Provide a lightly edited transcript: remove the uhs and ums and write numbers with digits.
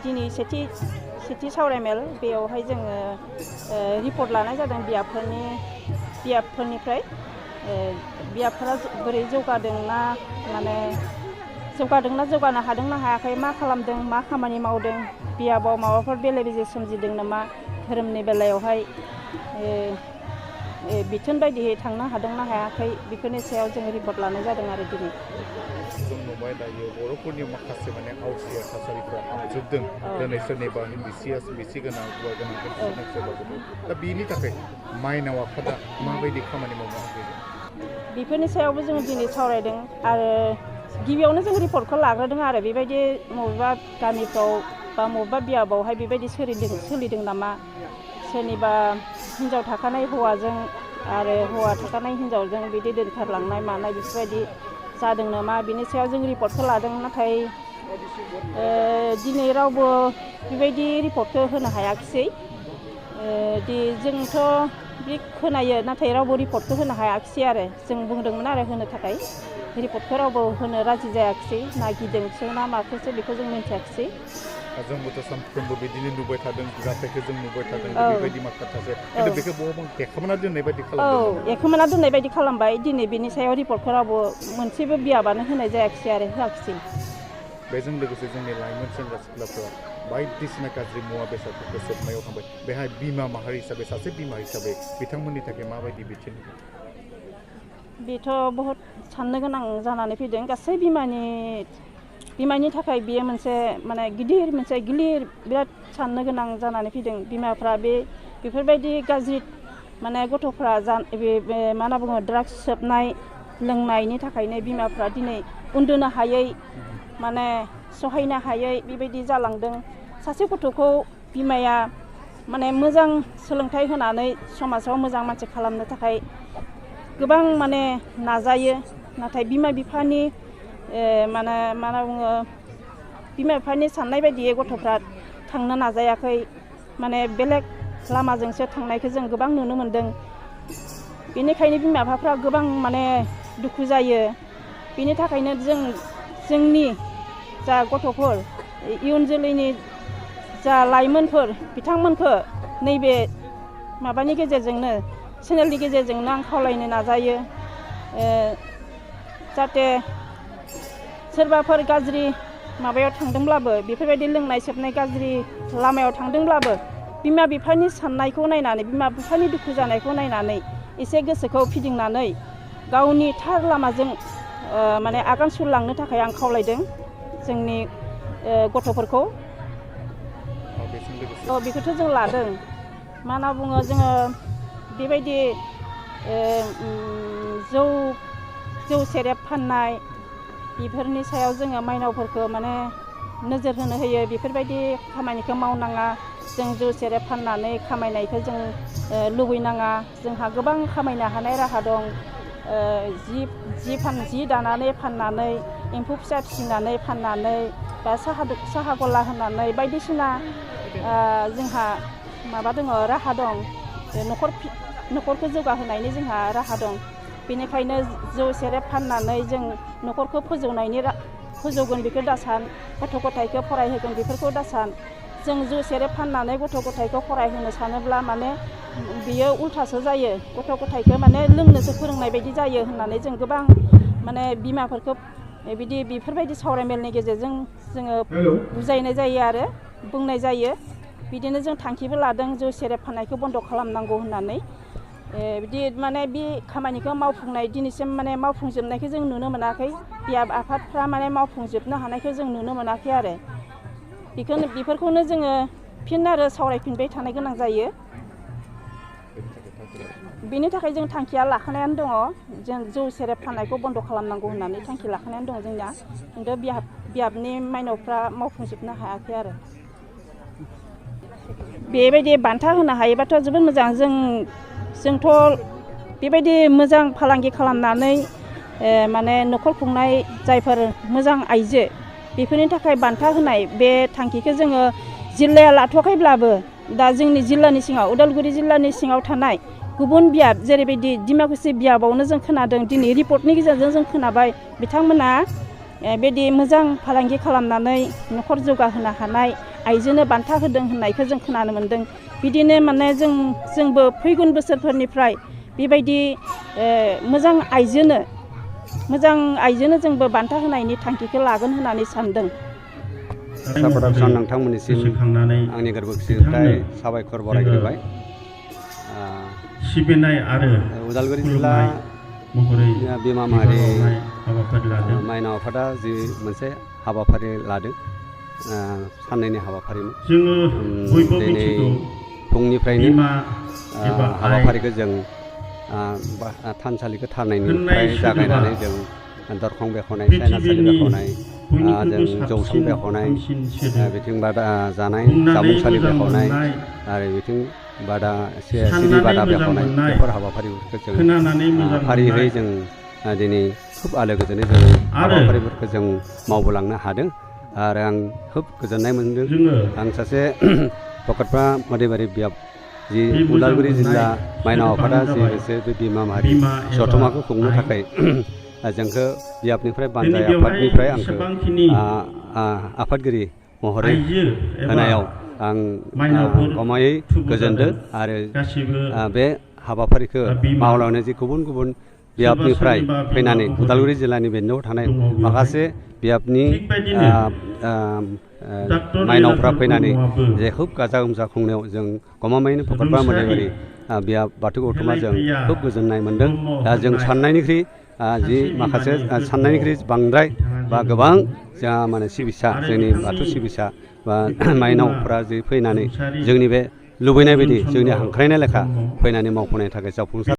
दिनै सेथि सावरायमेल बेयावहाय जोङो रिपर्ट लानाय जादों बियाबफोरनिफ्राय बियाबफोरा बोरै जौगादोंना माने जौगादोंना जौगानो हादोंना हायाखै मा खालामदों मा खामानि मावदों बियाबाव माबाफोर बेले बेजे सोमजिदों नामा धोरोमनि बेलायावहाय बिथोन बायदियै थांनो हादोंना हायाखै बेफोरनि सायाव जों रिपर्ट लानाय जादों आरो दिनै जों नुबाय दायो बर'फोरनि माखासे माने आवसिया थासारिफ्रा हाबजोबदों दिनै सोरनिबा बिसि गोनां हौवा गोनां सोरबा दा बेनि थाखाय माइनाव आफादा माबायदि खामानि मावनो हागोन बेफोरनि सायावबो जों दिनै सावरायदों आरो गिबियावनो जों रिपर्टखौ लाग्रोदों आरो बेबायदि बबेबा गामिफ्राव बा बबेबा बियाबावहाय बेबायदि सोलिदों नामा सोरनिबा हिन्जाव थाखानाय हौवाजों आरो हौवा थाखानाय हिन्जावजों बिदि दोनखारलांनाय मानाय बेफोरबायदि जादों नामा बिनि सायाव जों रिपर्टखौ लादों नाथाय दिनै रावबो बेबायदि रिपर्टखौ होनो हायाखिसै जोंथ' बे खोनायो नाथाय रावबो रिपर्टखौ होनो हायाखिसै आरो जों बुंदोंमोन आरो होनो थाखाय रिपर्टखौ रावबो होनो राजि जायाखिसै ना गिदोंसो ना माखोसो बेखौ जों मिन्थियाखिसै जोंबोथ' सानफ्रोमबो बिदिनो नुबाय थादों जाथायखौ जों नुबाय थादों बेबायदि माखासे खिन्थु बेखौ बबेबा एखोमाना दोननाय बायदि खालामदों एखोमाना दोननाय बायदि खालामबाय दिनै बेनि सायाव रिपर्टखौ रावबो मोनसेबो बियाबानो होनाय जायाखिसै आरो होआखिसै बेजों लोगोसे जोंनि लाइमोन सेंग्रा सिख्लाफ्रा बायदिसिना गाज्रि मुवा बेसादफोरखौ सोबनायाव थांबाय बेहाय बिमा माहारि हिसाबै सासे बिमा हिसाबै बिथांमोननि थाखाय माबायदि बिथोन बेथ' बहुद साननो गोनां जानानै फैदों गासै बिमानि थाखाय बेयो मोनसे माने गिलिर बिराद साननो गोनां जानानै फैदों बिमाफ्रा बेफोरबायदि गाज्रि माने गथ'फ्रा मा होनना बुङो ड्राग्स सोबनाय लोंनायनि थाखायनो बिमाफ्रा दिनै उन्दुनो हायै माने सहायनो हायै बेबायदि जालांदों सासे गथ'खौ बिमाया माने मोजां सोलोंथाइ होनानै समाजाव मोजां मानसि खालामनो थाखाय गोबां माने नाजायो नाथाय बिमा बिफानि माने मा होनना बुङो बिमा बिफानि साननाय बायदियै गथ'फ्रा थांनो नाजायाखै माने बेलेग लामाजोंसो थांनायखौ जों गोबां नुनो मोनदों बेनिखायनो बिमा बिफाफ्रा गोबां माने दुखु जायो बेनि थाखायनो जोंनि जा गथ'फोर इयुन जोलैनि जा लाइमोनफोर बिथांमोनखौ नैबे माबानि गेजेरजोंनो चेनेलनि गेजेरजोंनो आं खावलायनो नाजायो जाहाथे सोरबाफोर गाज्रि माबायाव थांदोंब्लाबो बेफोरबायदि लोंनाय सोबनाय गाज्रि लामायाव थांदोंब्लाबो बिमा बिफानि साननायखौ नायनानै बिमा बिफानि दुखु जानायखौ नायनानै एसे गोसोखौ फिदिंनानै गावनि थार लामाजों माने आगान सुरलांनो थाखाय आं खावलायदों जोंनि गथ'फोरखौ बेखौथ' जों लादों मा होनना बुङो जोङो बेबायदि जौ सेरेब फाननाय बेफोरनि सायाव जोङो माइनावफोरखौ माने नोजोर होनो होयो बेफोरबायदि खामानिखौ मावनाङा जों जौ सेरेब फाननानै खामायनायखौ जों लुबैनाङा जोंहा गोबां खामायनो हानाय राहा दं जि दानानै फाननानै एम्फौ फिसा फिसिनानै फाननानै बा साहा गला होनानै बायदिसिना जोंहा माबा दङ राहा दं न'खरखौ जौगाहोनायनि जोंहा राहा दं बेनिखायनो जौ सेरेब फाननानै जों न'खरखौ फोजौगोन बेखौ दासान गथ' गथायखौ फरायहोगोन बेफोरखौ दासान जों जौ सेरेब फाननानै गथ' गथायखौ फरायहोनो सानोब्ला माने बियो उल्थासो जायो गथ' गथायखौ माने लोंनोसो फोरोंनाय बायदि जायो होननानै जों गोबां माने बिमाफोरखौ बेफोरबायदि सावरायमेलनि गेजेरजों जोङो बुजायनाय जायो आरो बुंनाय जायो बिदिनो जों थांखिबो लादों जौ सेरेब फाननायखौ बन्द' खालामनांगौ होननानै बिदि माने बे खामानिखौ मावफुंनाय दिनैसिम माने मावफुंजोबनायखौ जों नुनो मोनाखै बियाब आफादफ्रा माने मावफुंजोबनो हानायखौ जों नुनो मोनाखै आरो बेफोरखौनो जोङो फिन आरो सावरायफिनबाय थानो गोनां जायो बेनि थाखाय जों थांखिया लाखानायानो दङ जों जौ सेरेब फाननायखौ बन्द' खालामनांगौ होननानै थांखि लाखानायानो दङ जोंना खिन्थु बियाबनि माइनावफ्रा मावफुंजोबनो हायाखै आरो बेबायदि बान्था होनो हायोबाथ' जोबोद मोजां जोंथ' बेबायदि मोजां फालांगि खालामनानै माने न'खर खुंनाय जायफोर मोजां आइजो बेफोरनि थाखाय बान्था होनाय बे थांखिखौ जोङो जिल्लाया लाथ'वाखैब्लाबो दा जोंनि जिल्लानि सिङाव उदालगुरि जिल्लानि सिङाव थानाय गुबुन बियाब जेरैबायदि डिमाकुसि बियाबावनो जों खोनादों दिनै रिपर्टनि गेजेरजों जों खोनाबाय बिथांमोना बेबायदि मोजां फालांगि खालामनानै न'खर जौगाहोनो हानाय आइजोनो बान्था होदों होननायखौ जों खोनानो मोन्दों। बिदिनो माने जोंबो फैगोन बोसोरफोरनिफ्राय बेबायदि मोजां आइजोनो जोंबो बान्था होनायनि थांखिखौ लागोन होननानै सानदों। प्रडाक्सन नोंथांमोननिसिम आंनि गोरबो गोसोनिफ्राय साबायखर बरायग्रोबाय। सिबिनाय आरो उदालगुरि जिल्ला बिमा माहारि माइनाव आफादा जि मोनसे हाबाफारि लादों साननैनि हाबाफारिमोन। जोङो बयबो दिनै मिथिगौ फुंनिफ्रायनो बिमा एबा हाबाफारिखौ जों थानसालिखौ थारनायनिफ्राय जागायनानै जों दरखं बेखेवनाय सायनासालि बेखेवनाय जों जौसां बेखेवनाय बिथिं बादा जानाय जामुंसालि बेखेवनाय आरो बिथिं बादा सिरि बादा बेखेवनाय बेफोर हाबाफारिफोरखौ जों फारियै जों दिनै खोब आलो गोजोनै जों हाबाफारिफोरखौ जों मावबोलांनो हादों आरो आं खोब गोजोननाय मोनदों। आं सासे भकतपारा मोदैबारि बियाब जि उदालगुरि जिल्ला माइनाव आफादा जि मोनसे बे बिमा माहारि जथुम्माखौ खुंनो थाखाय जोंखौ बियाबनिफ्राय बानजाय आफादनिफ्राय आंखौ आफादगिरि महरै होनायाव आं गमायै गोजोनदों आरो बे हाबाफारिखौ मावलांनो जि गुबुन गुबुन बियाबनिफ्राय फैनानै उदालगुरि जिल्लानि बेन्दोआव थानाय माखासे बियाबनि माइनावफ्रा फैनानै जे खोब गाजा गोमजा खुंनायाव जों गमामायैनो भकतपारा मोदैबारि बियाब बाथौ गौथुमा जों खोब गोजोननाय मोनदों। दा जों साननायनिख्रुइ जि माखासे साननायनिख्रुइ बांद्राय बा गोबां जोंहा माने सिबिसा जोंनि बाथौ सिबिसा बा माइनावफ्रा जि फैनानै जोंनि बे लुबैनाय बायदि जोंनि हांख्रायनाय लेखा फैनानै मावफुंनायनि थाखाय जाफुंसार